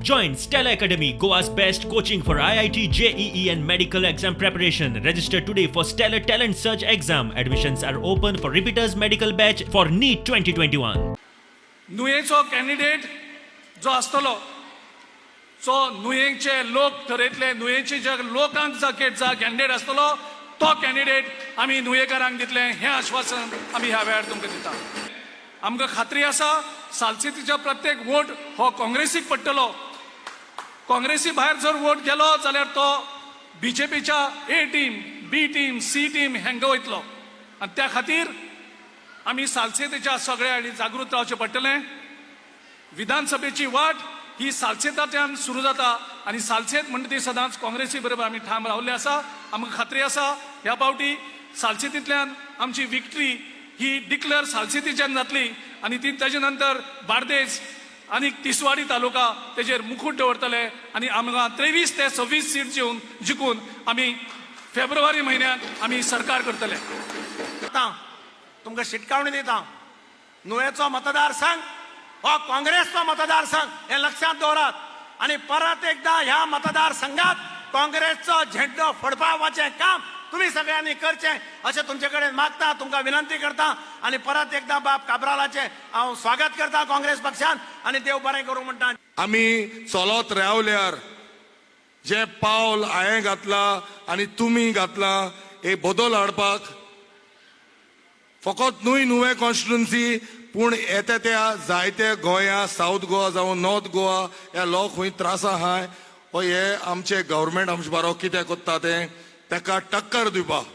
Join Stellar Academy, Goa's best coaching for IIT, JEE, and medical exam preparation. Register today for Stellar Talent Search exam. Admissions are open for repeaters medical batch for NEET 2021. नुयेचो candidate जो आसतलो, जो नुयेंचे लोक ठरयतले, नुयेंचे जे लोकांक जा candidate आसतलो तो candidate आमी नुयेकारांक दितले, हें आश्वासन आमी ह्या वेळार तुमकां दिता. आमकां खात्री आसा, सालसेतीचो प्रत्येक वोट हो काँग्रेसीक पडटलो. काँग्रेसी भायर जर वोट गेलो जाल्यार तो बीजेपीच्या A team, B team, C team हांकां वयतलो आनी त्या खातीर आमी सालसेतीच्या सगळ्यांनी जागृत रावचें पडटलें. विधानसभेची वाट ही सालसेताच्यान सुरू जाता आनी सालसेत म्हणटा ती सदांच काँग्रेसी बरोबर आमी ठाम रावल्ले आसा. आमकां खात्री आसा, ह्या फावटी सालसेतींतल्यान आमची विक्ट्री ही डिक्लेअर सालसेतीच्यान जातली आनी ती ताजे नंतर बार्देस आनी तिसवाडी तालुका तेजेर मुकूट दवरतले आनी आमकां 23 ते 26 सीट येवन जिखून आमी फेब्रुवारी म्हयन्याक आमी सरकार करतले. आतां तुमकां शिटकावणी दिता, नुवेचो मतदारसंघ हो काँग्रेसचो मतदारसंघ हें लक्षांत दवरात आनी परत एकदा ह्या मतदारसंघात काँग्रेसचो झेंडो फडपावपाचें काम तुमी सगळ्यांनी करचें अशें तुमचे कडेन मागता, तुमकां विनंती करता आनी परत एकदा बाब काब्रालाचें हांव स्वागत करता काँग्रेस पक्षान आनी देव बरें करूं म्हणटा. आमी चलत रावल्यार जें पावल हांवें घातलां आनी तुमी घातलां हे बदल हाडपाक फकत न्हय नुवें कॉन्स्टिट्युन्सी, पूण येता त्या जायते गोंया, सावथ गोवा जावं नॉर्थ गोवा, ह्या लोक खंय त्रास आहाय, हो हे आमचे गव्हर्मेंट आमचे बारो कितें करता तें ताका टक्कर दिवपाक.